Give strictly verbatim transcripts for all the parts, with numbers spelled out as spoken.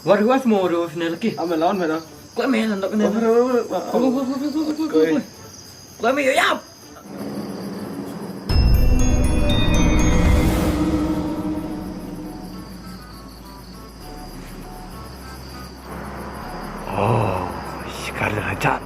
War was mo ro ne laki. Ame lawan me da. Ko me nan dok ne. Ko me yo yap. Oh, shikar hajar.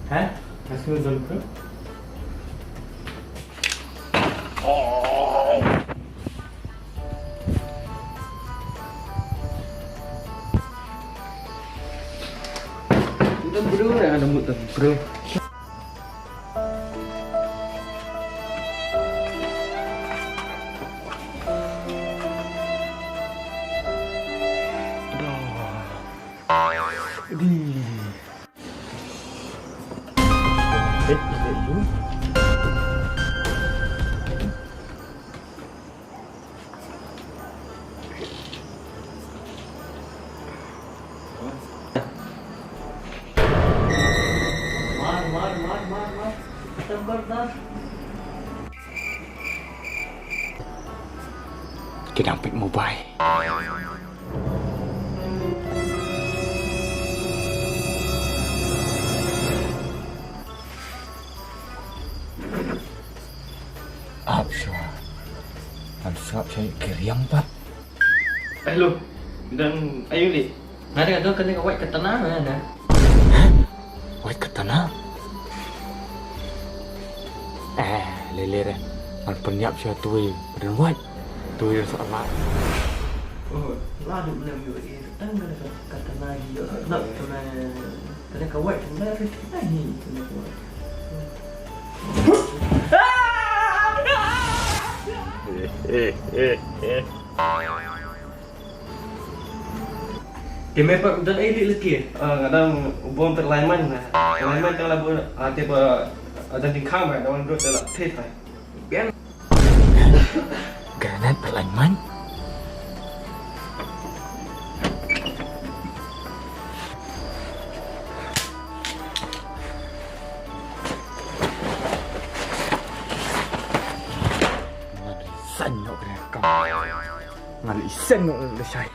Hah? Masih nonton ke? Nonton bro, yang ada mood nonton bro. Aduh. Di. Eh, is that you? Mar, mar, mar, mar, mar. Khatam kar da. Ki dang peit mobile. Ap shuwa. Am sngap sha ki riang pat. Hello. Dang ayu li. Nga dang ado kane ka white katana nga na. White katana? Eh, lele re. Ngan pynïap sha tuwi. Pynïap white. Tuwi sa la. Oh, la du mlem yu e. Tang kane ka katana hi. Nak kane kane ka white katana re katana hi. Kane ka white. Eh, eh, eh, eh. Te me pat u dang ai lih laki. Ah, nga dang u bom te lineman na. Lineman te la bu, ah, te ba, ah, dang ding kham, eh, dang dro te la thit, eh. Biang. Granat te lineman. Nga dang sanh nok granat kam. Nga dang sanh nok le shai.